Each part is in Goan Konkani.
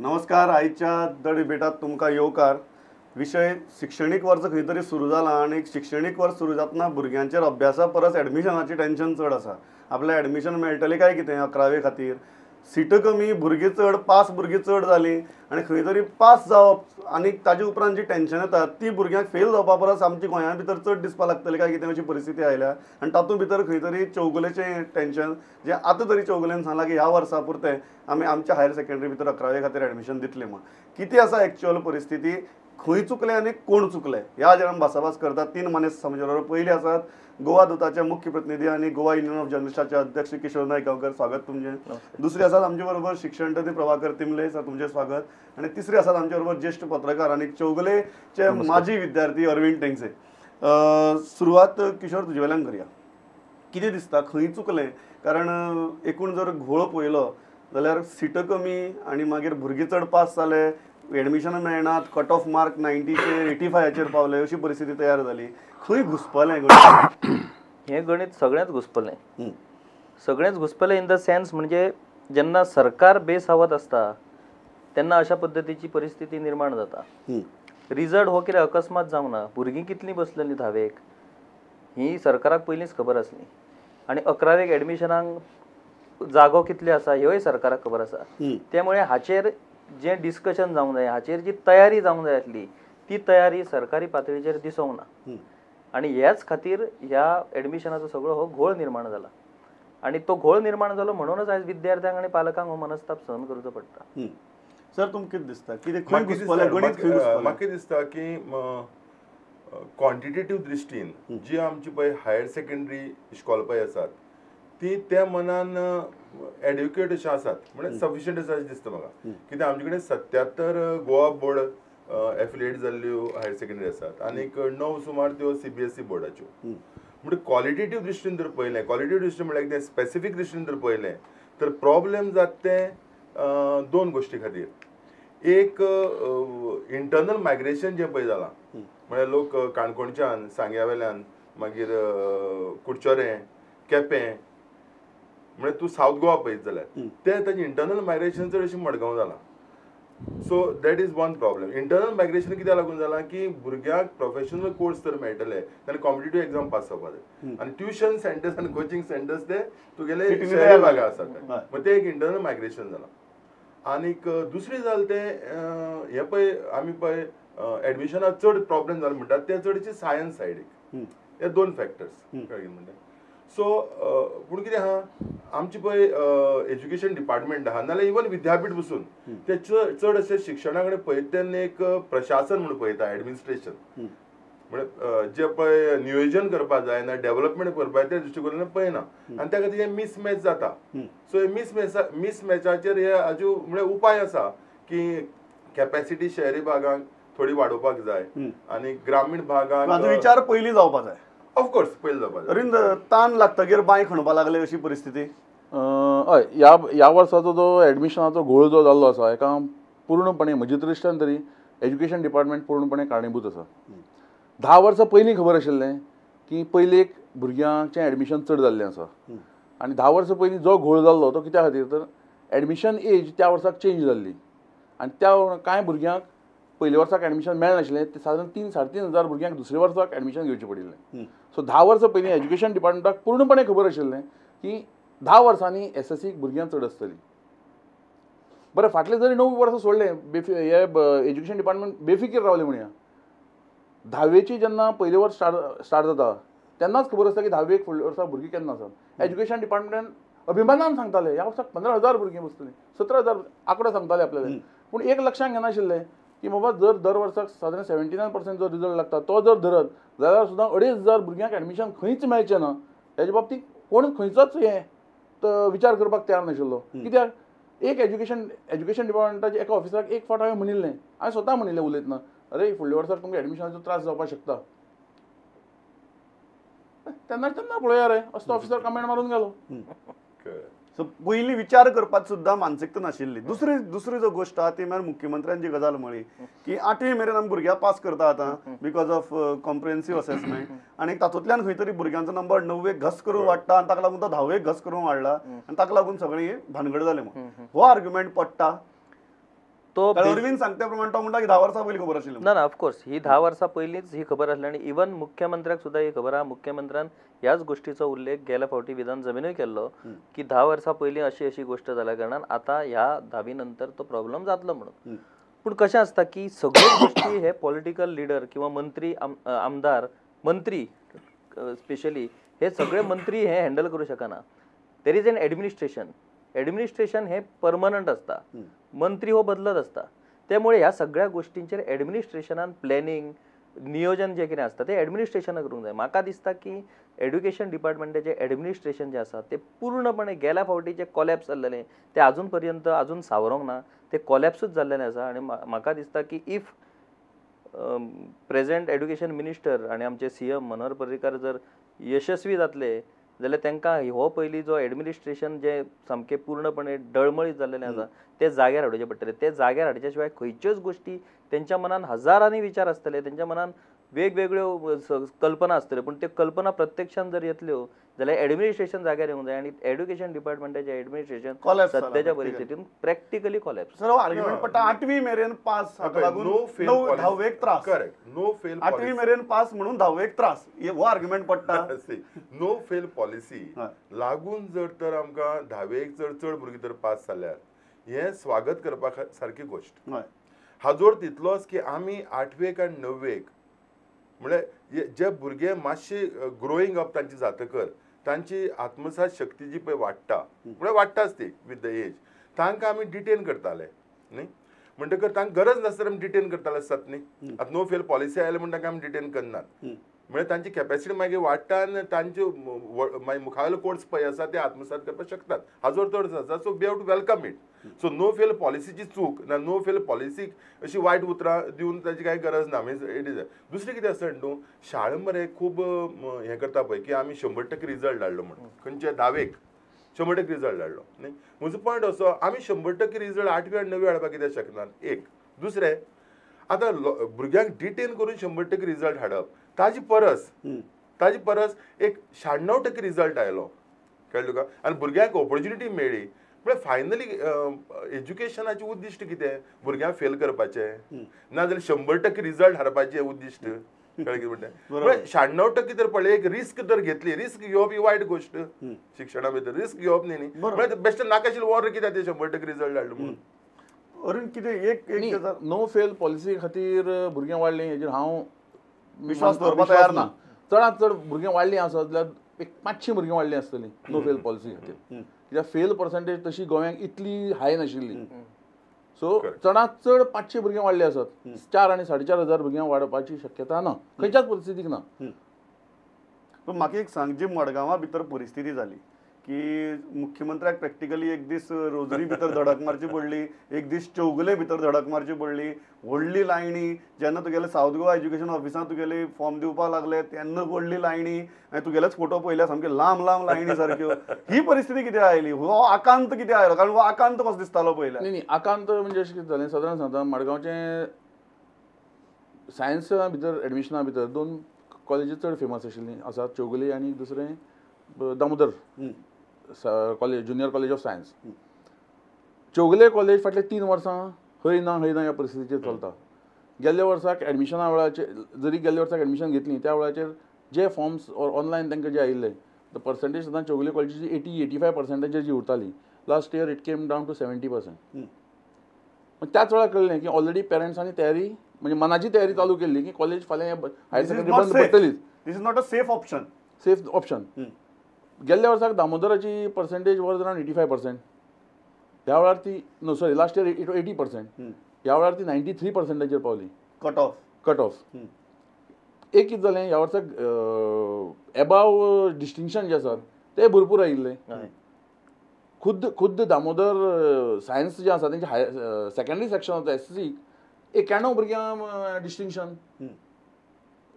नमस्कार. आयच्या the डिबेटात तुमकां येवकार. विशय शिक्षणीक वर्स खंय तरी सुरू जाला आनी शिक्षणीक वर्स सुरू जातना भुरग्यांचेर अभ्यासा परस एडमिशनाची टेन्शन चड आसा. आपल्या एडमिशन मेळटलें काय कितें अकरावे खातीर, सिटां कमी, भुरगीं चड, पास भुरगीं चड जालीं आनी खंय तरी पास जावप आनी ताजे उपरांत जी टेन्शन येता ती भुरग्यांक फेल जावपा परस आमची गोंया भितर चड दिसपाक लागतली काय कितें अशी परिस्थिती आयल्या. आनी तातूंत भितर खंय तरी चौगुलेचें टेन्शन जें आतां तरी चौगुलेन सांगलां की ह्या वर्सा पुरतें आमी आमच्या हायर सेकंडरी भितर अकरावे खातीर एडमिशन दितले म्हूण. कितें आसा एक्चुअल परिस्थिती, खंय चुकले आनी कोण चुकले ह्या हाजेर आमी भासाभास करतात. तीन मानेस्त आमचे बरोबर. पयलीं आसात गोवा दूताचे मुख्य प्रतिनिधी आनी गोवा युनियन ऑफ जर्नलिस्टाचे अध्यक्ष किशोर नायक गांवकर, स्वागत तुमचें. दुसरे आसात आमचे बरोबर शिक्षणतज्ञ प्रभाकर तिंबले, सर तुमचें स्वागत. आनी तिसरे आसात आमचे बरोबर ज्येश्ठ पत्रकार आनी चौगुलेचे माजी विद्यार्थी अरविंद टेंगसे. सुरवात किशोर तुजे वेल्यान करया. कितें दिसता खंय चुकलें? कारण एकूण जर घोळ पळयलो जाल्यार सिटां कमी आनी मागीर भुरगीं चड पास जाले, एडमिशनां मेळनात, कट ऑफ मार्क 90चेर 85चेर पावले अशी परिस्थिती तयार जाली. खंय घुसपलें गणीत? हें गणीत सगळेंच घुसपलें. सगळेंच घुसपलें इन the sense म्हणजे जेन्ना सरकार बेसावत आसता तेन्ना अशा पद्दतीची परिस्थिती निर्माण जाता. रिजल्ट हो कितें अकस्मात जावंक ना. भुरगीं कितलीं बसलेलीं धावेक ही सरकाराक पयलींच खबर आसली आनी अकरावेक एडमिशनाक जागो कितले आसा ह्योय सरकाराक खबर आसा. त्यामुळे हाचेर जें डिस्कशन जावंक जाय, हाचेर जी तयारी जावंक जाय आसली ती तयारी सरकारी पातळीचेर दिसोंक ना आनी ह्याच खातीर ह्या एडमिशनाचो सगळो हो घोळ निर्माण जाला. आनी तो घोळ निर्माण जालो म्हणूनच आयज विद्यार्थ्यांक आनी पालकांक हो मनस्ताप सहन करचो पडटा. सर तुमकां कितें दिसता कितें खंय घुसपलें गणीत? खंय घुसपलें? म्हाका दिसता की क्वॉन्टिटेटीव दृश्टीन जी आमची पळय हायर सेकंडरी इश्कोल पळय आसात ती त्या मनान एड्युकेट अशें आसात, म्हणजे सफिशियंट आसा अशें दिसता म्हाका. कित्याक आमचे कडेन 77 गोवा बोर्ड एफिलिएट जाल्ल्यो हायर सेकंडरी आसात आनीक 9 सुमार त्यो CBSE बोर्डाच्यो. म्हणजे क्वॉलिटेटीव दृश्टीन जर पळयलें, क्वॉलिटेटीव दृश्टीन म्हळ्यार कितें, स्पेसिफीक दृश्टीन जर पळयलें तर प्रॉब्लेम जाता तें दोन गोश्टी खातीर. एक इंटरनल मायग्रेशन जें पळय जालां, म्हळ्यार लोक काणकोणच्यान, सांग्या वेल्यान, मागीर कुडचोरें, केपें, म्हळ्यार तूं सावथ गोवा पळयत जाल्यार तें ताजें इंटरनल मायग्रेशन चड अशें मडगांव जालां. So that is one problem. Internal migration कित्याक लागून जालां की भुरग्यांक प्रोफेशनल कोर्स जर मेळटले जाल्यार कॉम्पिटेटीव एग्जाम पास जावपा जाय आनी ट्युशन सेंटर्स आनी कोचिंग सेंटर्स ते तुगेले शहरी भागांत आसात, मग ते एक इंटरनल मायग्रेशन जालां. आनीक दुसरें जालें तें हें पळय आमी पळय एडमिशनाक चड प्रॉब्लेम जालो म्हणटात ते चडशे सायन्स सायडीक. हे दोन फॅक्टर्स कळ्ळें म्हणटा. सो पूण कितें आहा आमची पळय एज्युकेशन डिपार्टमेंट आहा नाजाल्यार इवन विद्यापीठ बसून ते चड अशें शिक्षणा कडेन पळयता तेन्ना एक प्रशासन म्हूण पळयता, एडमिनिस्ट्रेशन म्हळ्यार जें पळय नियोजन करपाक जाय ना डेवलपमेंट करपाक जाय त्या दृश्टिकोनान पळयना आनी त्या खातीर हें मिसमॅच जाता. सो हे मिसमॅचाचेर हे हाज्यो म्हळ्यार उपाय आसा की कॅपॅसिटी शहरी भागांक थोडी वाडोवपाक जाय आनी ग्रामीण भागांक विचार पयलीं जावपाक जाय. ऑफकोर्स पयलीं जावपाक जाय. अरविंद, तान लागतगीर बांय खणपाक लागले अशी परिस्थिती. हय, ह्या वर्साचो जो एडमिशनाचो घोळ जो जाल्लो आसा हेका पूर्णपणे म्हज्या दृश्टीन तरी एज्युकेशन डिपार्टमेंट पूर्णपणे कारणीभूत आसा. 10 वर्सां पयलीं खबर आशिल्लें की पयलीं एक भुरग्यांचें एडमिशन चड जाल्लें आसा आनी 10 वर्सां पयलीं जो घोळ जाल्लो तो कित्या खातीर तर एडमिशन एज त्या वर्साक चेंज जाल्ली आनी त्या कांय भुरग्यांक पयल्या वर्साक एडमिशन मेळनाशिल्लें, ते सादारण 3-3.5 हजार भुरग्यांक दुसऱ्या वर्साक एडमिशन घेवचें पडिल्लें. सो 10 वर्सां पयलीं एज्युकेशन डिपार्टमेंटाक पूर्णपणे खबर आशिल्लें की 10 वर्सांनी SSC भुरग्यां चड आसतलीं. बरें, फाटले जरी 9 वर्सां सोडलें, हे एज्युकेशन डिपार्टमेंट बेफिकीर रावलें म्हणया. धावेची जेन्ना पयलें वर्स स्टार्ट जाता तेन्नाच खबर आसता की धावेक फुडल्या वर्सा भुरगीं केन्ना आसात. एज्युकेशन डिपार्टमेंटान अभिमानान सांगताले ह्या वर्साक 15,000 भुरगीं बसतलीं, 17,000 आंकडो सांगताले आपल्याला. पूण एक लक्षांत घेनाशिल्लें की बाबा जर दर वर्साक सादारण 79% जो रिजल्ट लागता तो जर धरत जाल्यार सुद्दां 2,500 भुरग्यांक एडमिशन खंयच मेळचें ना. हेजे बाबतींत कोण खंयचोच हें विचार करपाक तयार नाशिल्लो. कित्याक एक एज्युकेशन डिपार्टमेंटाच्या एका ऑफिसराक एक फावट हांवें म्हणिल्लें, हांवें स्वता म्हणिल्लें उलयतना, अरे फुडल्या वर्साक तुमकां एडमिशनाचो त्रास जावपाक शकता, तेन्ना तेन्ना पळोवया रे, असो ऑफिसर कमेंट मारून गेलो. सो पयलीं विचार करपाक सुद्दां मानसिकता नाशिल्ली. दुसरी दुसरी जो गोश्ट आहा ती म्हळ्यार मुख्यमंत्र्यान जी गजाल म्हळी की 8वी मेरेन आमी भुरग्यांक पास करता आतां because of comprehensive assessment आनी तातूंतल्यान खंय तरी भुरग्यांचो नंबर 9वेक घस करून वाडटा आनी ताका लागून तो 10वेक घस करून वाडला आनी ताका लागून सगळी भानगड जाली म्हूण हो आर्ग्युमेंट पडटा. तो अरविंद सांगते प्रमाणे तो म्हणटा की 10 वर्सां पयलीं खबर आशिल्ली. ना ना, ऑफकोर्स ही 10 वर्सां पयलींच ही खबर आसली आनी इवन मुख्यमंत्र्याक सुद्दां ही खबर आहा. मुख्यमंत्र्यान ह्याच गोष्टीचो उल्लेख गेल्या फावटी विधानसभेनूय केल्लो की 10 वर्सां पयलीं अशी अशी गोष्ट जाल्या कारणान आतां ह्या 10वी नंतर तो प्रॉब्लम जातलो म्हणून. पूण कशें आसता की सगळ्यो गोष्टी हे पॉलिटिकल लिडर किंवा मंत्री आमदार मंत्री स्पेशली हे सगळे मंत्री हे हँडल करू शकना. There is an administration, administration हे परमनंट आसता, मंत्री हो बदलत आसता. त्यामुळे ह्या सगळ्या गोष्टींचेर एडमिनिस्ट्रेशनान प्लॅनिंग नियोजन जे कितें आसता तें एडमिनिस्ट्रेशनाक करूंक जाय. म्हाका दिसता की एड्युकेशन डिपार्टमेंटाचें एडमिनिस्ट्रेशन जें आसा तें पूर्णपणे गेल्या फावटी जें कॉलॅप्स जाल्लें तें आजून पर्यंत अजून सावरोंक ना, तें कॉलॅप्सूच जाल्लें आसा. आनी म्हाका दिसता की if present education minister आनी आमचे CM Manohar Parrikar जर यशस्वी जातले जाल्यार तांकां हो पयलीं जो एडमिनिस्ट्रेशन जें सामकें पूर्णपणे डळमळीत जाल्लें आसा तें जाग्यार हाडचें पडटलें. तें जाग्यार हाडच्या शिवाय खंयच्योच गोश्टी तेंच्या मनान हजारांनी विचार आसतले, तेंच्या मनान वेगवेगळ्यो कल्पना आसतल्यो, पूण त्यो कल्पना प्रत्यक्षान जर येतल्यो जाल्यार एडमिनिस्ट्रेशन जाग्यार येवंक जाय. आनी एड्युकेशन डिपार्टमेंटाचें एडमिनिस्ट्रेशन सद्याच्या परिस्थितीन प्रॅक्टिकली कॉलॅप्स. सर आर्ग्युमेंट पडटा 8वी मेरेन पास हाका लागून 9धावेक त्रास. करेक्ट, नो फेल 8वी मेरेन पास म्हणून 10वेक त्रास हो आर्ग्युमेंट पडटा. नो फेल पॉलिसी लागून जर तर आमकां 10वेक जर चड भुरगीं तर पास जाल्यार हें स्वागत करपा सारकी गोश्ट. हाजो अर्थ इतलोच की आमी 8वेक आनी 9वेक म्हळ्यार जे भुरगे मातशे ग्रोईंग अप तांची जातकर तांची आत्मसात शक्ती जी पळय वाडटा, म्हळ्यार वाडटाच ती विथ the age, तांकां आमी डिटेन करताले न्ही. म्हणटकर तांकां गरज नासतना आमी डिटेन करताले आसतात न्ही. आतां नो फेल पॉलिसी आयले म्हण तांकां आमी डिटेन करनात, म्हळ्यार तांची कॅपेसिटी मागीर वाडटा आनी तांच्यो मागीर मुखावेलो कोर्स पळय आसा ते आत्मसात करपाक शकतात. हाजो अर्थ आसा. So we have to welcome it. So no fail पॉलिसीची चूक ना, नो फेल पॉलिसीक अशी वायट उतरां दिवन ताची कांय गरज ना. Means it is. दुसरें कितें आसा न्हू, शाळा मरे खूब हें करता पळय की आमी 100% रिजल्ट हाडलो म्हणून, खंयचे 10वेक 100% रिजल्ट हाडलो न्ही. म्हजो पॉयंट असो, आमी 100% रिजल्ट 8वी आनी 9वी हाडपाक कित्याक शकनात? एक. दुसरें, आतां भुरग्यांक डिटेन करून 100% रिजल्ट हाडप ताजी परस एक 96% रिजल्ट आयलो, कळ्ळें तुका, आनी भुरग्यांक ऑपॉर्च्युनिटी मेळ्ळी. म्हळ्यार फायनली एज्युकेशनाचें उद्दिश्ट कितें? भुरग्यांक फेल करपाचें ना जाल्यार 100% रिजल्ट हाडपाचें उद्दिश्ट, कळ्ळें कितें म्हणटा? म्हळ्यार 96% तर पळय एक रिस्क तर घेतली, रिस्क घेवप ही वायट गोश्ट शिक्षणा भितर, रिस्क घेवप न्ही न्ही. म्हळ्यार बेश्टें नाका आशिल्लें वॉर कित्याक तें 100% रिजल्ट हाडलो म्हणून. अरुण कितें एक नो फेल पॉलिसी खातीर भुरगीं वाडलीं हेजेर हांव विश्वास दवरपाक तयार ना. चडांत चड भुरगीं वाडलीं आसत जाल्यार एक 500 भुरगीं वाडलीं आसतलीं नो फेल पॉलिसी खातीर, कित्याक फेल पर्संटेज तशी गोंयांक इतली हाय नाशिल्ली. सो चडांत चड 500 भुरगीं वाडलीं आसत, 4 आनी 4,500 भुरग्यां वाडपाची शक्यता ना खंयच्याच परिस्थितीक ना. पूण म्हाका एक सांग, जी मडगांवा भितर परिस्थिती जाली की मुख्यमंत्र्याक प्रॅक्टिकली एक दीस रोजरी भितर धडक मारची पडली, एक दीस चौगुले भितर धडक मारची पडली, व्हडली लायणी जेन्ना तुगेले सावथ गोवा एज्युकेशन ऑफिसान तुगेले फॉर्म दिवपाक लागले तेन्ना व्हडली लायणी, आनी तुगेलेच फोटो पळयल्या सामके लांब लांब लायणी सारक्यो. ही परिस्थिती कितें आयली? हो आकांत कितें आयलो? कारण हो आकांत कसो दिसतालो पयल्या. न्ही न्ही, आकांत म्हणजे अशें कितें जालें, सादारण सांगता, मडगांवचें सायन्सा भितर एडमिशना भितर 2 कॉलेजी चड फेमस आशिल्लीं आसात, चौगुले आनी दुसरें Damodar college, junior college of science. Chowgule college फाटले 3 वर्सां हय ना हय ना ह्या परिस्थितीचेर चलता. गेल्ल्या वर्साक एडमिशना वेळाचेर जरी गेल्ल्या वर्साक एडमिशन घेतली त्या वेळाचेर जे फॉर्म्स ऑर ऑनलायन तांकां जे आयिल्ले the percentage सुद्दां चौगुले कॉलेजीची 80-85% जी उरताली, last year it came down to 70%. त्याच वेळार कळ्ळें की ऑलरेडी पेरंट्सांनी तयारी म्हणजे मनाची तयारी चालू केल्ली की कॉलेज फाल्यां हायर सेकंडरी बंद पडटलीच. This is not a safe option. Safe option. गेल्ल्या वर्साक दामोदराची पर्संटेज वॉज अरावंड 85%, ह्या वेळार ती no sorry last year 80%, ह्या वेळार ती 93%चेर पावली. Cut off. Cut off. एक कितें जालें, ह्या वर्साक एबाव डिस्टिंक्शन जे आसात ते भरपूर आयिल्ले. खुद्द खुद्द दामोदर सायन्स जे आसा तेंचे higher secondary section S S सीक 91 भुरग्यांक डिस्टिंक्शन.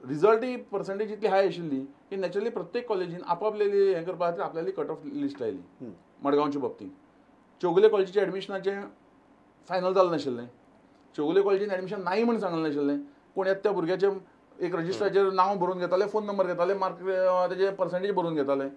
रिजल्टय पर्संटेज इतली हाय आशिल्ली की नॅचरली प्रत्येक कॉलेजीन आपापलेली हें करपा खातीर आपल्याली कट ऑफ लिस्ट लायली. मडगांवच्या बाबतींत चौगुले कॉलेजीच्या एडमिशनाचें फायनल जालें नाशिल्लें, चौगुले कॉलेजीन एडमिशन नाय म्हूण सांगलें नाशिल्लें. कोण येता त्या भुरग्याचें एक रजिस्टराचेर नांव बरोवन घेताले, फोन नंबर घेताले, मार्क तेजे पर्संटेज बरोवन घेताले.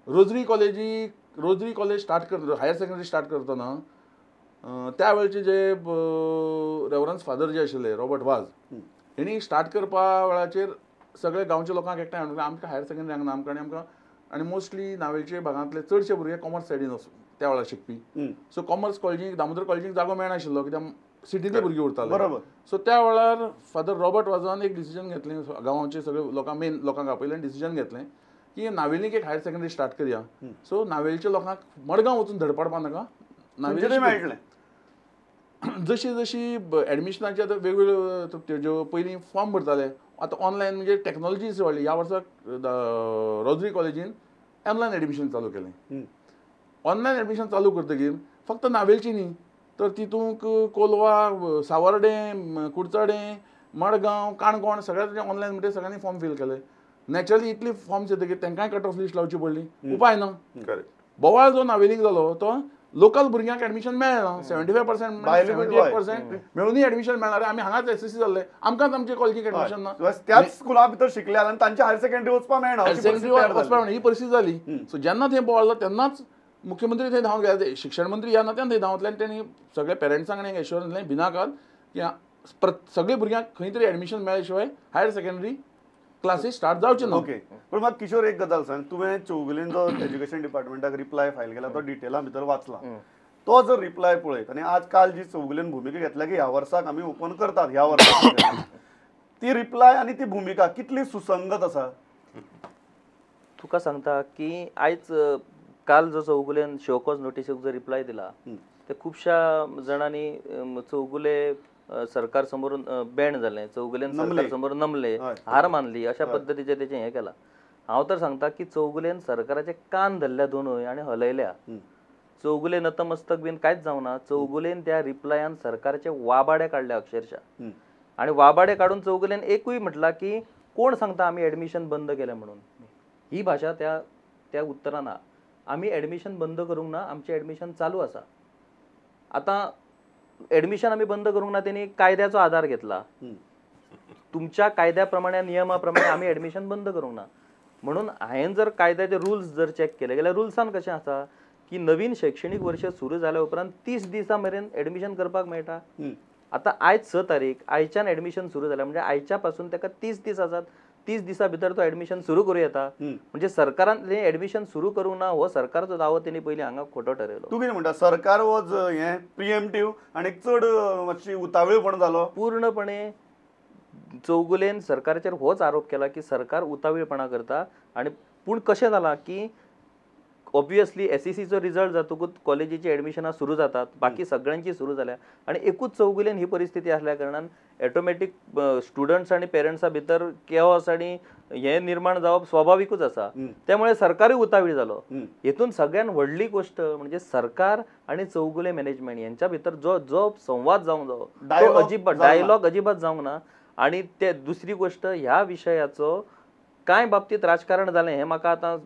रोजरी कॉलेजी रोजरी कॉलेज स्टार्ट करता, हायर सेकंडरी स्टार्ट करतना त्या वेळचे जे रेवरन्स फादर जे आशिल्ले रॉबर्ट वाज हेणी स्टार्ट करपा वेळाचेर सगळे गांवच्या लोकांक एकठांय हाडून आमकां हायर सेकंडरी हांगा आमकां आनी आमकां आनी मोस्टली नावेलचे भागांतले चडशे भुरगे कॉमर्स सायडीन त्या वेळार शिकपी. सो कॉमर्स कॉलेजीक दामोदर कॉलेजीक जागो मेळनाशिल्लो कित्याक सिटींतले भुरगे उरताले. बरोबर. सो त्या वेळार फादर रॉबर्ट वाजान एक डिसिजन घेतलें, गांवाचे सगळे लोकांक मेन लोकांक आपयलें आनी डिसिजन घेतलें की नावेलीक एक हायर सेकंडरी स्टार्ट करया. सो नावेलच्या लोकांक मडगांव वचून धडपडपा नाका, नावेली मेळटलें. जशी जशी एडमिशनाचे आतां वेगवेगळ्यो ज्यो पयलीं फॉर्म भरताले आतां ऑनलायन म्हणजे टॅक्नॉलॉजी वाडली. ह्या वर्साक रोजरी कॉलेजीन ऑनलायन एडमिशन चालू केलें. ऑनलायन एडमिशन चालू करतकीर फक्त नावेलची न्ही तर तितूंक कोलवा, सावर्डें, कुडचडें, मडगांव, काणकोण सगळ्या ऑनलायन म्हणजे सगळ्यांनी फॉर्म फील केले. नॅचरली इतली फॉर्म्स येतकीर तांकांय कट ऑफ लिस्ट लावची पडली, उपाय ना. बोवाळ जो नावेलीक जालो तो लोकल भुरग्यांक एडमिशन मेळना. 75% 78% मेळूनय एडमिशन मेळना. आमी हांगाच एसएससी जाल्ले, आमकांच आमच्या कॉलेजीक एडमिशन ना. त्याच स्कुला भितर शिकले आनी तांच्या हायर सेकंडरी वचपाक मेळना, हायर सेकंडरी वचपाक मेळना ही परिस्थिती जाली. सो जेन्ना थंय बोवाळ जालो तेन्नाच मुख्यमंत्री थंय धांवन गेले, शिक्षण मंत्री ह्या नात्यान थंय धांवतले आनी तेणी सगळ्या पेरंट्सांक आनी एश्योरन्स दिलें भिनाकात की सगळे भुरग्यांक खंय तरी एडमिशन मेळ्ळे शिवाय हायर सेकंडरी क्लासीस स्टार्ट जावचे ना. ओके, पूण म्हाका किशोर एक गजाल सांग, तुवें चौगुलेन जो एज्युकेशन डिपार्टमेंटाक रिप्लाय फायल केला तो डिटेला भितर वाचला, तो जर रिप्लाय पळयत आनी आज काल जी चौगुलेन भुमिका घेतल्या की ह्या वर्साक आमी ओपन करतात ह्या वर्साक, ती रिप्लाय आनी ती भुमिका कितली सुसंगत आसा? तुका सांगता की आयज काल जो चौगुलेन शोकॉज नोटीसीक जो रिप्लाय दिला ते खुबश्या जाणांनी चौगुले सरकार समोर बॅन जालें, चौगुलेन सरकार समोर नमले, हार मानली अशा पद्दतीचें तेचें हें केलां. हांव तर सांगता की चौगुलेन सरकाराचे कान धरल्या दोनूय आनी हलयल्या. चौगुले नतमस्तक बीन कांयच जावना. चौगुलेन त्या रिप्लायान सरकारचे वाबाडे काडले अक्षरशः. आनी वाबाडे काडून चौगुलेन एकूय म्हटलां की कोण सांगता आमी एडमिशन बंद केलें म्हणून, ही भाशा त्या त्या उत्तरान आहा. आमी एडमिशन बंद करूंक ना, आमचें एडमिशन चालू आसा. आतां एडमिशन आमी बंद करूंक ना तेणी कायद्याचो आदार घेतला, तुमच्या कायद्या प्रमाणे नियमा प्रमाणे आमी एडमिशन बंद करूंक ना म्हणून हांवें जर कायद्याचे रुल्स जर चॅक केले जाल्यार रुल्सान कशें आसा की नवीन शैक्षणीक वर्ष सुरू जाल्या उपरांत 30 दिसां मेरेन एडमिशन करपाक मेळटा. आतां आयज 6 तारीख, आयच्यान एडमिशन सुरू जालें म्हणजे आयच्या पासून ताका 30 दीस आसात. 30 दिसां भितर तो एडमिशन सुरू करूं येता. म्हणजे सरकारान एडमिशन सुरू करूंक ना हो सरकारचो दावो तेणी पयलीं हांगा खोटो ठरयलो. तूं कितें म्हणटा, सरकार वॉज हें प्रिएम्प्टीव आनी चड मातशी उतावीळपण जालो? पूर्णपणे चौगुलेन सरकाराचेर होच आरोप केला की सरकार उतावीळपणा करता. आनी पूण कशें जालां की ऑब्वियसली एसईसीचो रिजल्ट जातकूच कॉलेजीची एडमिशनां सुरू जातात, बाकी सगळ्यांची सुरू जाल्या आनी एकूच चौगुलेन ही परिस्थिती आसल्या कारणान ऑटोमॅटीक स्टुडंट्स आनी पेरंट्सां भितर केओस आनी हें निर्माण जावप स्वाभाविकूच आसा. त्यामुळे सरकारूय उतावीळ जालो. हेतून सगळ्यान व्हडली गोश्ट म्हणजे सरकार आनी चौगुले मॅनेजमेंट यांच्या भितर जो जो संवाद जावंक जावो तो अजिबात डायलॉग अजिबात जावंक ना. आनी ते दुसरी गोश्ट ह्या विशयाचो कांय बाबतींत राजकारण जालें हें म्हाका आतां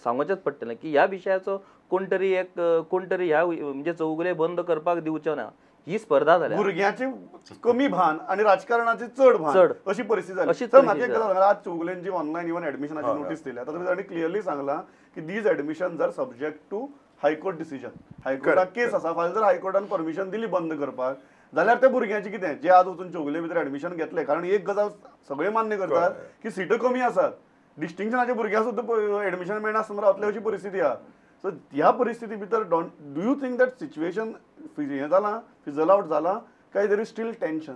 सांगचेंच पडटलें की ह्या विशयाचो कोण तरी एक कोण तरी ह्या म्हणजे चौगुले बंद करपाक दिवचो ना ही स्पर्धा जाल्या. भुरग्यांची कमी भान आनी राजकारणाची चड भान अशी परिस्थिती जाली. सर म्हाका एक गजाल, आज चौगुलेन जी ऑनलायन इवन एडमिशनाची नोटीस दिल्या तातूंत तांणी क्लियरली सांगलां की these admissions are subject to high court decision. हायकोर्टाक केस आसा, फाल्यां जर हायकोर्टान परमिशन दिली बंद करपाक जाल्यार त्या भुरग्यांचें कितें जे आज वचून चौगुले भितर एडमिशन घेतले. कारण एक गजाल सगळे मान्य करतात की सिटो कमी आसात, डिस्टिंक्शनाच्या भुरग्यांक सुद्दां एडमिशन मेळनासतना रावतले अशी परिस्थिती आहा. सो ह्या परिस्थिती भितर don't do you think that situation हें जालां, फिजल आवट जालां काय there is still tension?